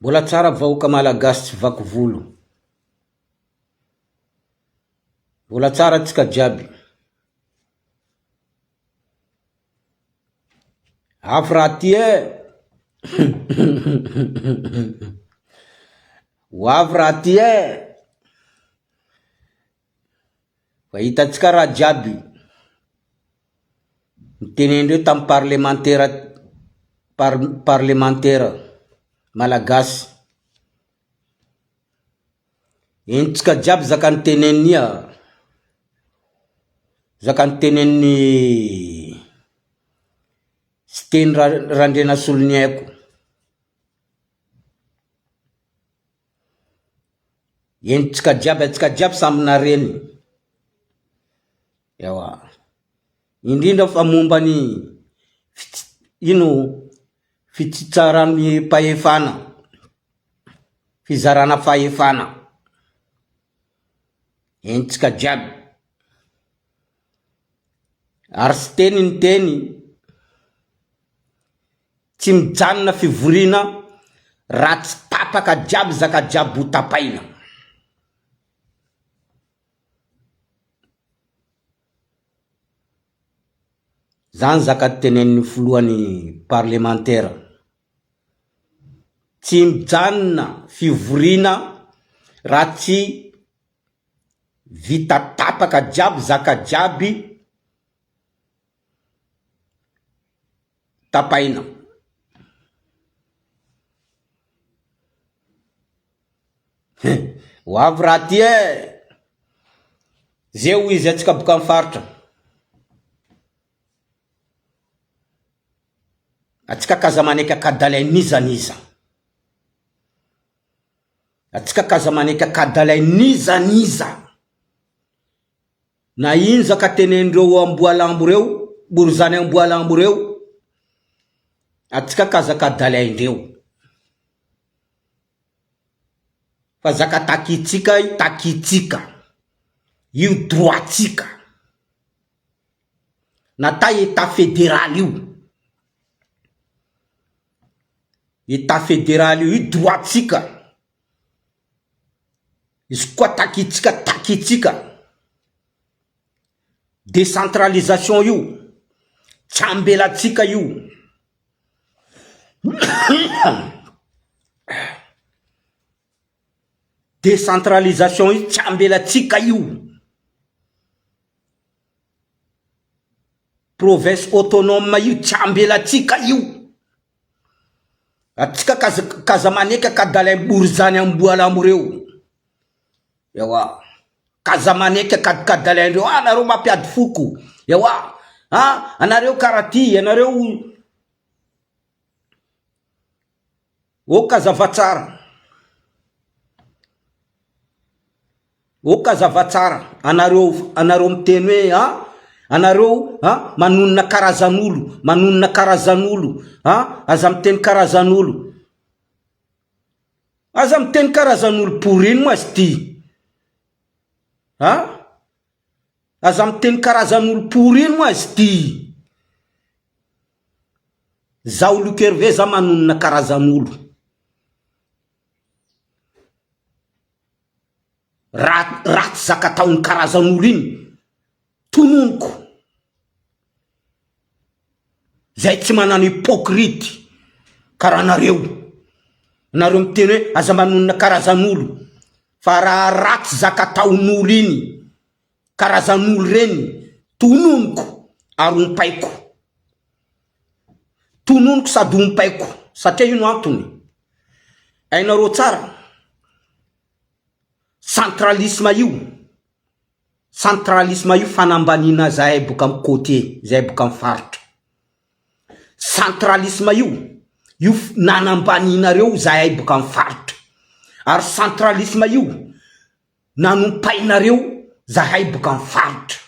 Mbola tsara vahoaka malagasy tsy vaky volo. Mbola tsara tsika jiaby. Avy raha ty e! Ho avy raha ty e! Fa hitantsika raha jiaby. Nitenendreo tamin'ny parlemantera par- parlemantera malagasy. Henontsika jiaby zaka niteneniny ia, zaka niteneniny Siteny Randrianasoloniaiko. Henontsika jiaby, antsika jiaby samby nareny. Ewa, indrindra fa momba ny fits- ino fitsitsaran'ny mpahefana. Fizarana fahefana entsika jiaby ary sy teny ny teny tsy mijanona fivoriana raha tsy tapaka jiaby zaka jiaby ho tapaina. Zany zaka tenenin'ny filohan'ny parlemantera. Tsy mijanona fivoriana raha tsy vita tapaka jiaby zaka jiaby tapaina. Ho avy raha ty e! Zay hoy izy antsika boka am faritra. Atsika k'aza manaiky ankadalain'iza n'iza. Atsika k'aza manaiky ankadalain'iza n'iza. Na ino zaka tenenindreo amboalambo reo, borizany amboalambo reo, atsika k'aza ankadalaindreo. Fa zaka takintsika, takintsika. Io droit-tsika. Natao Etat federal io. Etat federal io, io droit tsika. Izy koa takintsika, takintsika. Décentralisation io, tsy ambelantsika io. Décentralisation io tsy ambelantsika io. Province autonome io tsy ambelantsika io. Atsika kaza kaza maneka kadalaim-borizany amboalambo reo. Ewa, kaza maneka kadikadalain-dreo, ah nareo mampiady foko. Ewa, ah anareo karaha ty, anareo. Ok azava tsara. Ok azava tsara anareo anareo miteny hoe a anareo a manonona karazan'olo manonona karazan'olo a aza miteny karazan'olo aza miteny karazan'olo pour ino moa izy ty a aza miteny karazan'olo pour ino moa izy ty Zaho Luc Hervé za manonona karazan'olo. Ra- ratsy zaka ataon'ny karazan'olo iny, tononiko. Zay tsy manano hypocrite karaha anareo. Nareo miteny hoe aza manonona karazan'olo, fa raha ratsy zaka ataon'olo iny, karazan'olo reny tononiko ary ompaiko. Tononiko sady ompaiko satria ino antony? Hainareo tsara centralisme io, centralisme io fanambaniana zahay boka am côtier, zahay boka am faritra. Centralisme io, io nanambanianareo zahay boka am faritra. Ary centralisme io Nanompainareo zahay boka am faritra.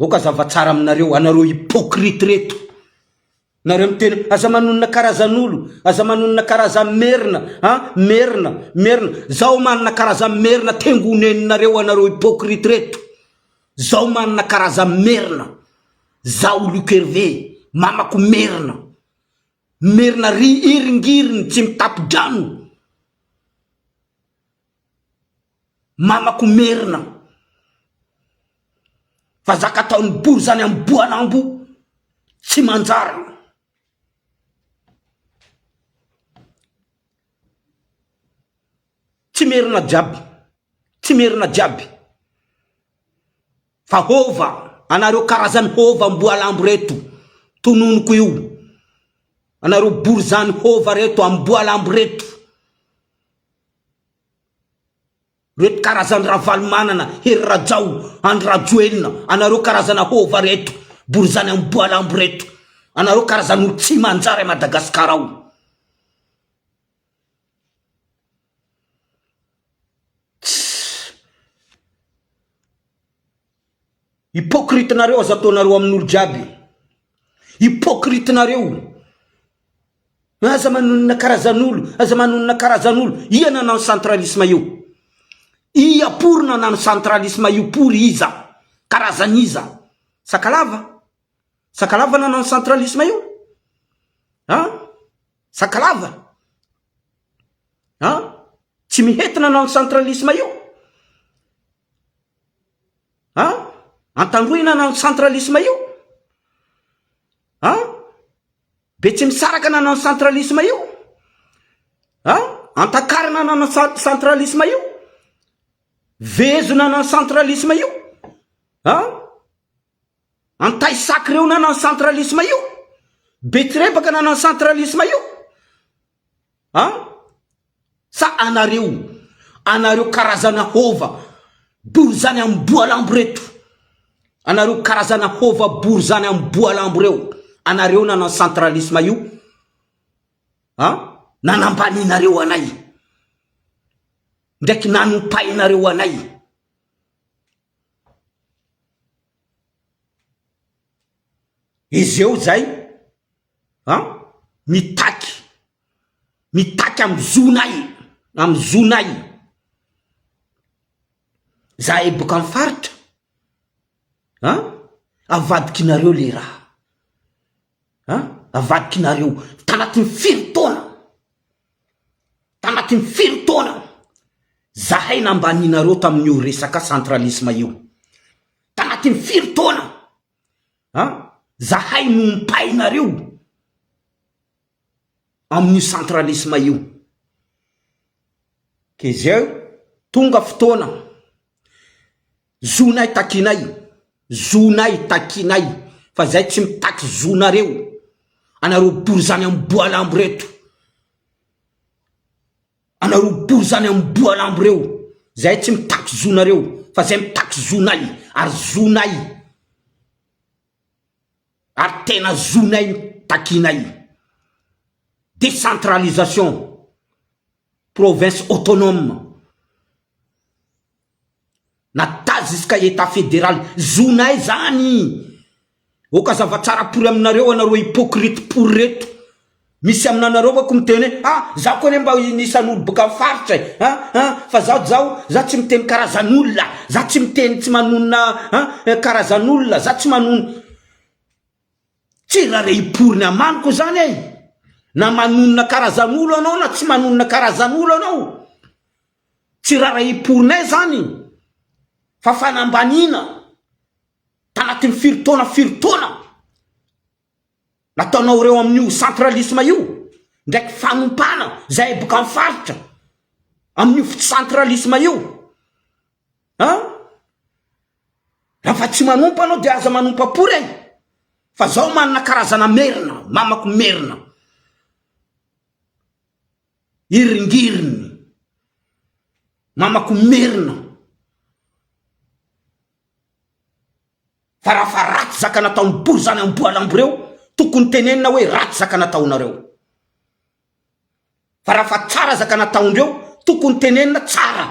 Aoka hazava tsara aminareo, anareo hypocrite reto. Nareo miteny aza manonona karazan'olo, aza manonona karazan'ny merina, an, merina, merina. Zaho manana karazan'ny merina tengoneninareo anareo hypocrite reto. Zaho manana karazan'ny merina. Zaho Luc Hervé, mamako merina. Merina ry iringiriny tsy mitapi-drano. Mamako merina. Fa zaka ataon'ny bory zany amin'ny boalambo tsy manjary. Tsy merina jiaby, tsy merina jiaby. Fa hova, anareo karazany hova amboalambo reto, tononiko io. Anareo borizany hova reto, amboalambo reto. Reto karazany Ravalomanana, Hery Rajao, Andry Rajoelina, anareo karazana hova reto, borizany amboalambo reto. Anareo karazan'olo tsy manjary a Madagascar ao. Tssy. Hypocrite nareo aza ataonareo amin'olo jiaby. Hypocrite nareo. Aza manonona karazan'olo, aza manonona karazan'olo. Ia nanano centralisme io? Ia pory nanano centralisme io pory iza? Karazan'iza? Sakalava? Sakalava nanano centralisme io? An? Sakalava? An? Tsy mihety nanao ny centralisme io? An? Antandroy nanao ny centralisme io? An? Betsimisaraka nanao ny centralisme io? An? Antakarana nanao ny centralisme io? Vezo nanao ny centralisme io? An? Antaisaky reo nanao ny centralisme io? Betsirebaka nanao ny centralisme io? An? Sa anareo, anareo karazana hova bory zany amboa lambo reto, anareo karazana hova bory zany amboa lambo reo, anareo nanao centralisme io, an? Nanambaninareo anay, ndraiky nanompainareo anay. Izy eo zay an, mitaky, mitaky amy zonay, amy zonay, zahay boka amy faritra an, avadikinareo le raha an, avadikinareo tanatin'ny firy taona, tanatin'ny firy taona zahay nambaninareo tamin'io resaka centralisme io, tanatin'ny firy taona an, zahay nompainareo amin'io centralisme io, ke zay tonga fotoana zonay takinay, zonay takinay fa zay tsy mitaky zonareo, anareo borizany amboalambo reto, anareo borizany amboalambo reo, zay tsy mitaky zonareo fa zay mitaky zonay ary zonay ary tena zonay ny takinay, décentralisation, province autonome, na ta jusqu'à etat federal, zonay zany! Oka zava-tsara pory aminareo anareo hypocrite pory reto, misy aminanareo manko miteny hoe ah zaho koa anie mba anisan'olo boka am faritra e, ah ah fa zaho zaho zaho tsy miteny karazan'olona, zaho tsy miteny tsy manonona ah karazan'olona, zaho tsy manona, tsy rarehim-pory ny amaniko zany e! Na manonona karazan'olo anao na tsy manonona karazan'olo anao. Tsy rarahim-porinay zany fa fanambaniana tanatin'ny firy taona firy taona nataonao reo amin'io centralisme io ndraiky fanompana zay boka am faritra amin'io centralisme io an! Raha fa tsy manompa anao de aza manompa pory e! Fa zaho manana karazana merina, mamako merina. Hiringiriny. Mamako merina. Fa raha fa ratsy zaka nataon'i bory zany amboalambo reo, tokony tenenina hoe ratsy zaka nataonareo. Fa raha fa tsara zaka nataondreo, tokony tenenina tsara.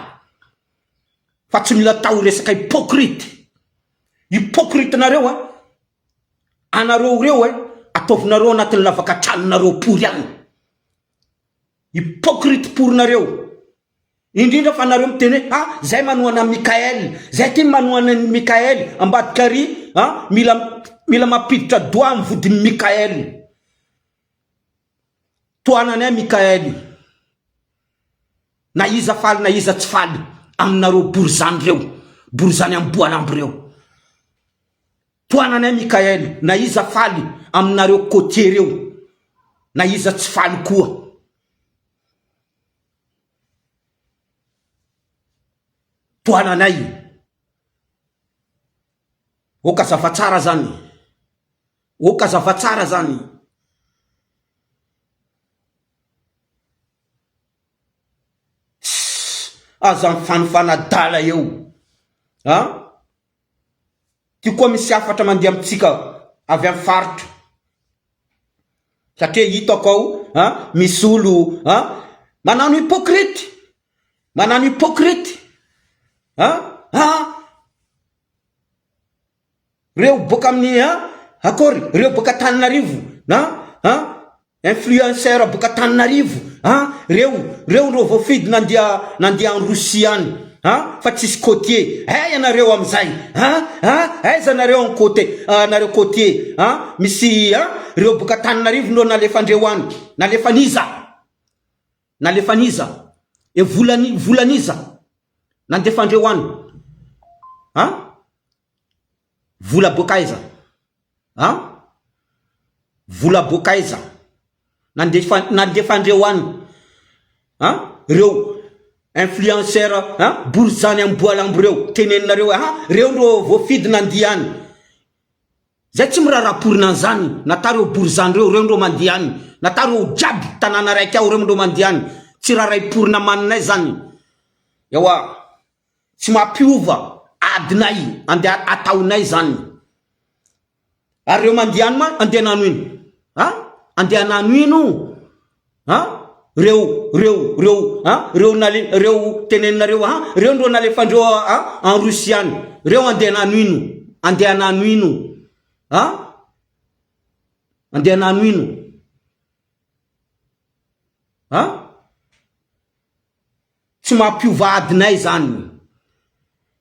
Fa tsy mila atao resaka hypocrite. Hypocrite nareo a, anareo reo e, ataovinareo anatin'ny lavaka tranonareo pory any. Hypocrite pory nareo. Indrindra fa nareo miteny hoe ah zay manohana an'i Mickaël, zay ty manohana an'i Mickaël, ambadika ary ah mila mila mampiditra doigt amin'ny vodin'i Mickaël. Tohananay Mickaël. Na iza faly na iza tsy faly aminareo borizany reo, borizany amboalambo reo. Tohananay Mickaël, na iza faly aminareo côtier reo, na iza tsy faly koa. Tohananay. Oka zava-tsara zany. Oka zava-tsara zany. Tssss aza mifanofana adala eo a! Ty koa misy hafatra mandeha amintsika avy amin'ny faritra satria hitako ao a misy olo a manano hypocrite, manano hypocrite a a Reo boaka amin'ny an akory reo boaka Antananarivo an an influenceur boaka Antananarivo an reo reo reo voafidy nandeha nandeha any Russie any an fa tsisy côtier hay ianareo amizay an an aiza nareo any côte nareo côtier an misy an reo boaka Antananarivo no nalefandreo any nalefan'iza nalefan'iza e volany volan'iza nandefandreo any an Vola boaka aiza? An? Vola boaka aiza? Nandefa nandefandreo any an? Reo influenceur an borizany amboalambo reo teneninareo hoe an reo ndro voafidy nandia any. Zay tsy miraharaha porina an'zany na ta reo borizany reo reo ndro mandia any na ta reo jiaby tanàna raiky ao reo ndro mandia any tsy raharaha porina maninay zany. Ewa. Tsy mampiova adinay andeha ataonay zany. Ary reo mandeha any ma andeha anano ino? A? Andeha anano ino? A? Reo reo reo a reo nale reo teneninareo a reo ndreo nalefandreo a en Russie any reo andeha anano ino? Andeha anano ino? A? Andeha anano ino? A? Tsy mampiova adinay zany.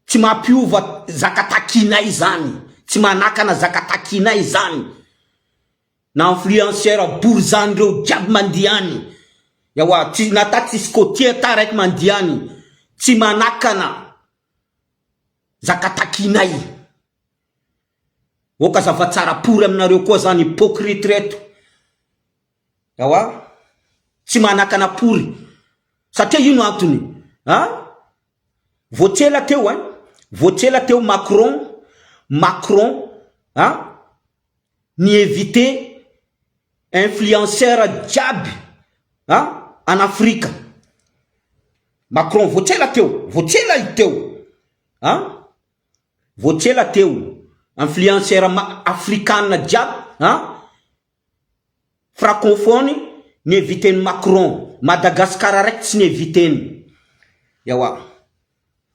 Tsy mampiova zaka takinay zany. Tsy manakana zaka takinay zany. Na influenceur borizany reo jiaby mandia any. Ewa tsy na ta tsisy côtier ta raiky mandia any. Tsy manakana zaka takinay. Oka zava-tsara pory aminareo koa zany hypocrite reto. Ewa, tsy manakana pory. Satria ino antony? An? Vao tsy ela teo ein, vao tsy ela teo Macron, Macron an, ni-inviter influenceur jiaby an, en Afrika. Macron vao tsy ela teo, vao tsy ela i teo an, vao tsy ela teo, influenceur afrikana jiaby an, Francophone ny inviten'i Macron, Madagascar raiky tsy ni-inviteny. Ewa.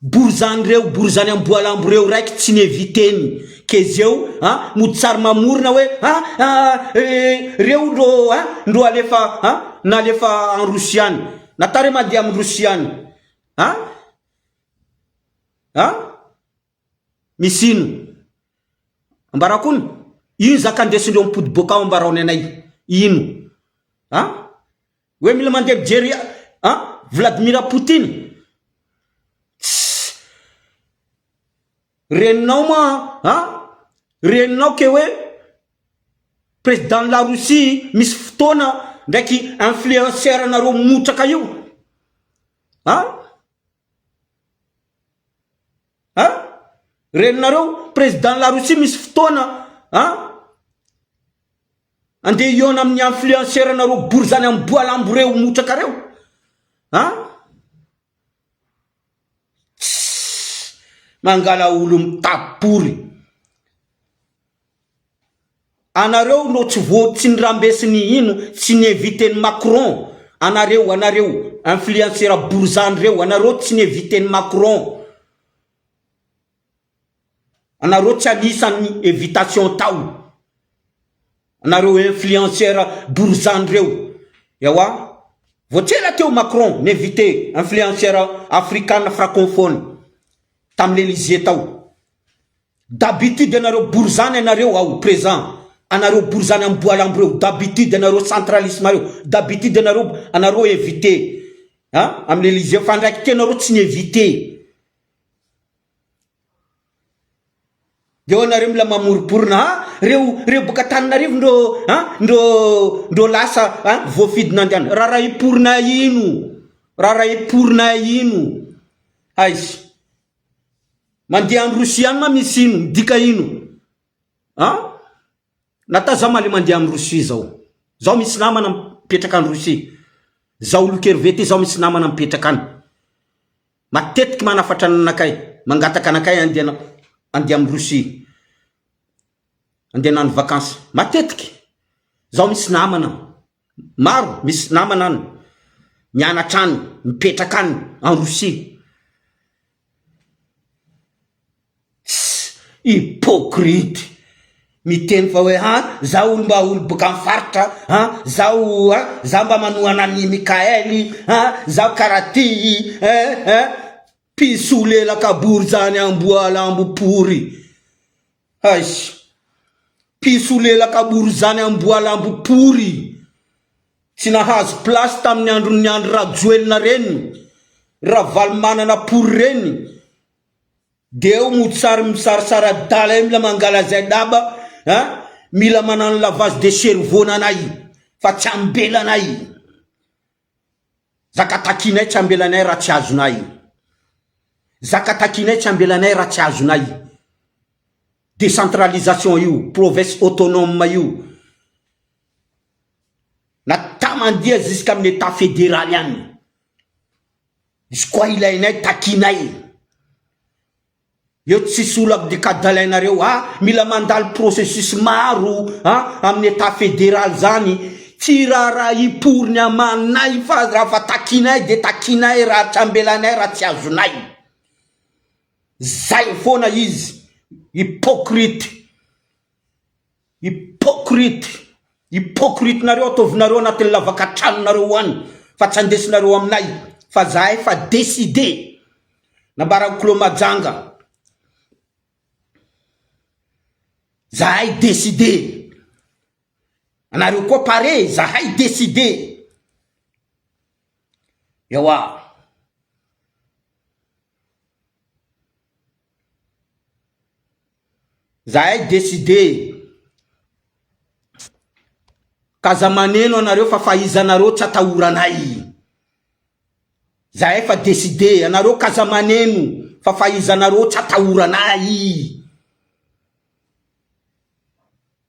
Borizany reo, borizany amboalambo reo raiky tsy ni-inviteny. Ke zeo a mody sary mamorona hoe a a reo ndro a ndro alefa a nalefa en Russie any. Natao re mandeha am Russie any. A a Misy ino? Ambarako ino? Ino zaka andesindreo mipody boaka ao ambarao ny anay? Ino? A? Hoe mila mandeha mijery a Vladimir Poutine? Tss! Reninao ma a? Reninao ke hoe président de la Russie misy fotoana ndraiky influenceur nareo motraka io? A? An! Reninareo président la Russie misy fotoana an! Andeha hihaona amin'ny influenceur nareo borizany amboalambo reo motraka reo an! Tssss! Mangala olo mitapory. Anareo no tsy vo tsy nirambesiny ino tsy ni-inviten'i Macron anareo anareo influenceur borizany reo anareo tsy ni-inviten'i Macron anareo tsy anisan'ny invitation tao anareo influenceur borizany reo ewa vao tsy ela teo Macron ni-invité influenceur afrikana fraconphone tamin'ny Elysée tao D'habitude ianareo borizany ianareo ao présent. Anareo borizany amboalambo reo d'habitude anareo centralisme reo d'habitude anareo anareo invité a amin'ny Elysée fa ndraiky ty anareo tsy ni-invité. Eo anareo mila mamoroporona a reo reo boka Antananarivo ndrô a ndrô ndrô lasa a voafidy nandeha rarahiporona ino rarahiporona ino aiza mandeha any Rosia any ma misy ino midika ino a nata za male mandeha any Rosia zao zao misy namana mipetraka any Rosia zao olo-kerve ty zao misy namana mipetraka any Matetiky manafatra anakay, mangataka anakay andeha andeha am Russie, andeha hanano vakansy, matetiky, zaho misy namana maro, misy namana any, mianatra any, mipetraka any, en Russie. Tss! Hypocrite! Miteny fa hoe an, za olo mba olo boka am faritra an, zaho an, za mba manohana an'i Mickaël an, zaho karaha ty eh eh, mpisolelaka bory zany amboa lambo pory, aiss! Mpisolelaka bory zany amboa lambo pory, tsy nahazo place tamin'ny andron'ny Andry Rajoelina reny, Ravalomanana pory reny, De eo mody sary misarisary adala io mila mangala zay daba a, mila manano lavage de cerveau nanay fa tsy ambelanay, zaka takinay tsy ambelanay raha tsy azonay, zaka takinay tsy ambelanay raha tsy azonay, décentralisation io, province autonome io, na ta mandeha jusqu'amin'ny etat federaly any. Izy koa ilainay takinay. Eo tsisy olo abdikadalainareo a mila mandalo processus maro a amin'ny etat federal zany tsy raharahipory ny amanay fa raha fa takinay de takinay raha tsy ambelanay raha tsy azonay zay foana izy hypocrite. Hypocrite! Hypocrite nareo ataovinareo anatin'ny lavaka tranonareo any fa tsy andesinareo aminay fa zahay fa décidé! Nambaran'i Clos Majanga zahay décidé! Anareo koa pare zahay décidé! Ewa! Zahay décidé ka aza maneno anareo fa fahizanareo tsy atahoranay. Zahay fa décidé anareo ka aza maneno fa fahizanareo tsy atahoranay.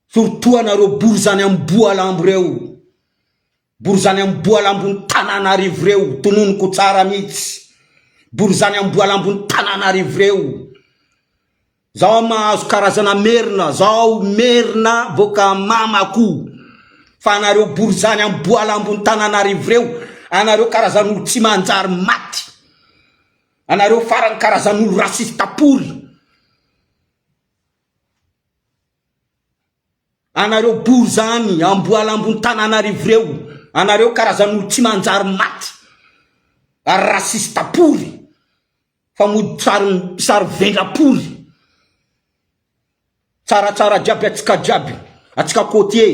Surtout anareo borizany amboa lambo reo. Borizany amboalambon'i Tananarivo reo, tononiko tsara mitsy. Borizany amboalambon'i Tananarivo reo. Zaho mahazo karazana merina, zaho merina boka mamako. Fa anareo borizany amboalambon'i Tananarivo reo, anareo karazan'olo tsy manjary maty. Anareo farany karazan'olo raciste pory. Anareo borizany amboalambon tananarivo reo anareo karazan'olo tsy manjary maty ary raciste pory fa mody sary sary vendra pory tsaratsara jiaby atsika jiaby atsika côtier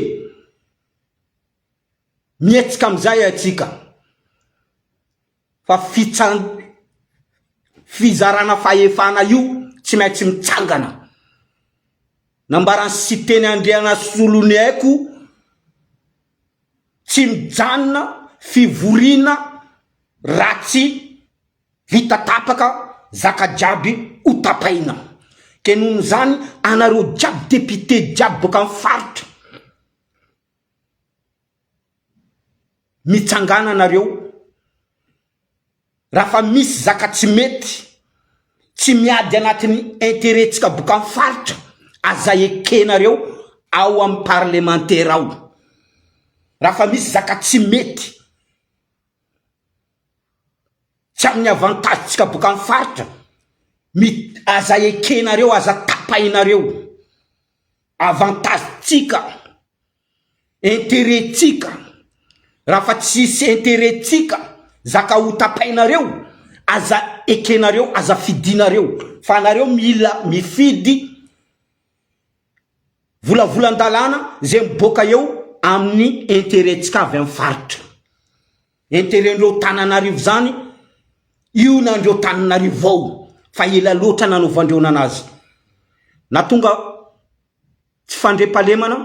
mihetsika amizay atsika fa fitsan fizarana fahefana io tsy maintsy mitsangana. Nambaran'i Siteny Andrianasoloniaiko tsy mijanona fivoriana raha tsy vita tapaka zaka jiaby ho tapahina. Ke nohon'izany anareo jiaby député jiaby boaka amin'ny faritra Mitsangàna nareo raha fa misy zaka tsy mety, tsy miady anatin'ny intérêt tsika boka am faritra, aza ekenareo ao am parlemantera ao, raha fa misy zaka tsy mety, tsy amin'ny avantage tsika boka am faritra, mi- aza ekenareo, aza tapahinareo, avantage tsika. Intérêt tsika raha fa tsisy intérêt tsika zaka ho tapainareo aza ekenareo aza fidinareo fa anareo mila mifidy. Volavolan-dalàna izay miboaka eo amin'ny intérêt-tsika avy amin'ny faritra. Intérêt-ndreo Tananarivo zany io nandreo Tananarivo ao fa ela loatra nanaovandreo nanazy. Natonga tsy fandriampahalemana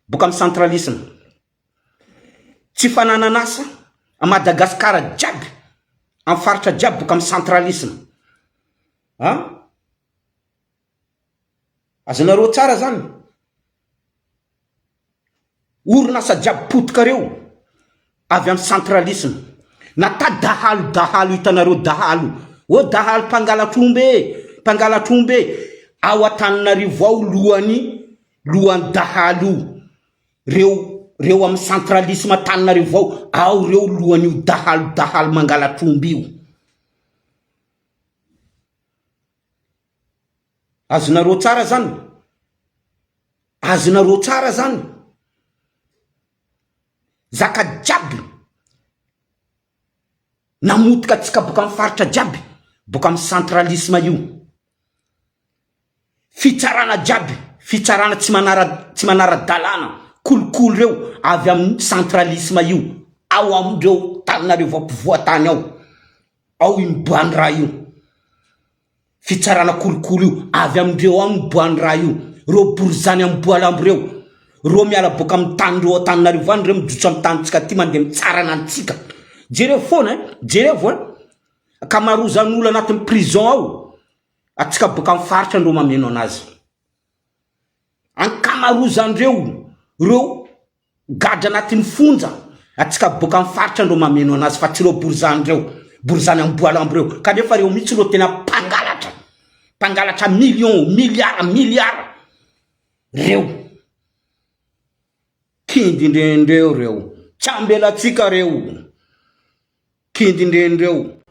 boka amin'ny centralisme. Tsy fananan'asa a Madagascar jiaby, amin'ny faritra jiaby boka amin'ny centralisme. An! Azonareo tsara zany? Orinasa jiaby potika reo avy am centralisme. Nata dahalo dahalo hitanareo dahalo. Oh dahalo mpangalatr'omby e, mpangalatr'omby e. Ao Antananarivo ao lohany lohany dahalo io. Reo reo am centralisme Antananarivo ao, ao reo lohan'io dahalo dahalo mangalatr'omby io. Azonareo tsara zany? Azonareo tsara zany? Zaka jiaby namotika antsika boka amin'ny faritra jiaby, boka amin'ny centralisme io. Fitsarana jiaby, fitsarana tsy manara tsy manara-dalàna, kolikoly reo avy amin'ny centralisme io, ao amindreo taninareo ampovoantany ao. Ao io miboany raha io. Fitsarana kolikoly io. Avy amindreo ao miboany raha io. Reo borizany am boalambo reo. Reo miala boaka am tany reo Antananarivo any reo mijotso am tanintsika aty mandeha mitsarana antsika. Jereo foana eh. Jerevo eh. Ankamarozan'olo anatin'ny prison ao. Atsika boaka am faritra ndreo mameno anazy. Ankamarozandreo reo gadra anatin'ny fonja atsika boaka am faritra ndreo mameno anazy fa tsy reo borizany reo borizany amboalambo reo kanefa reo mihitsy reo tena mpangalatra mpangalatra million milliard milliard reo kindindrendreo reo tsy ambelatsika reo kindindrendreo.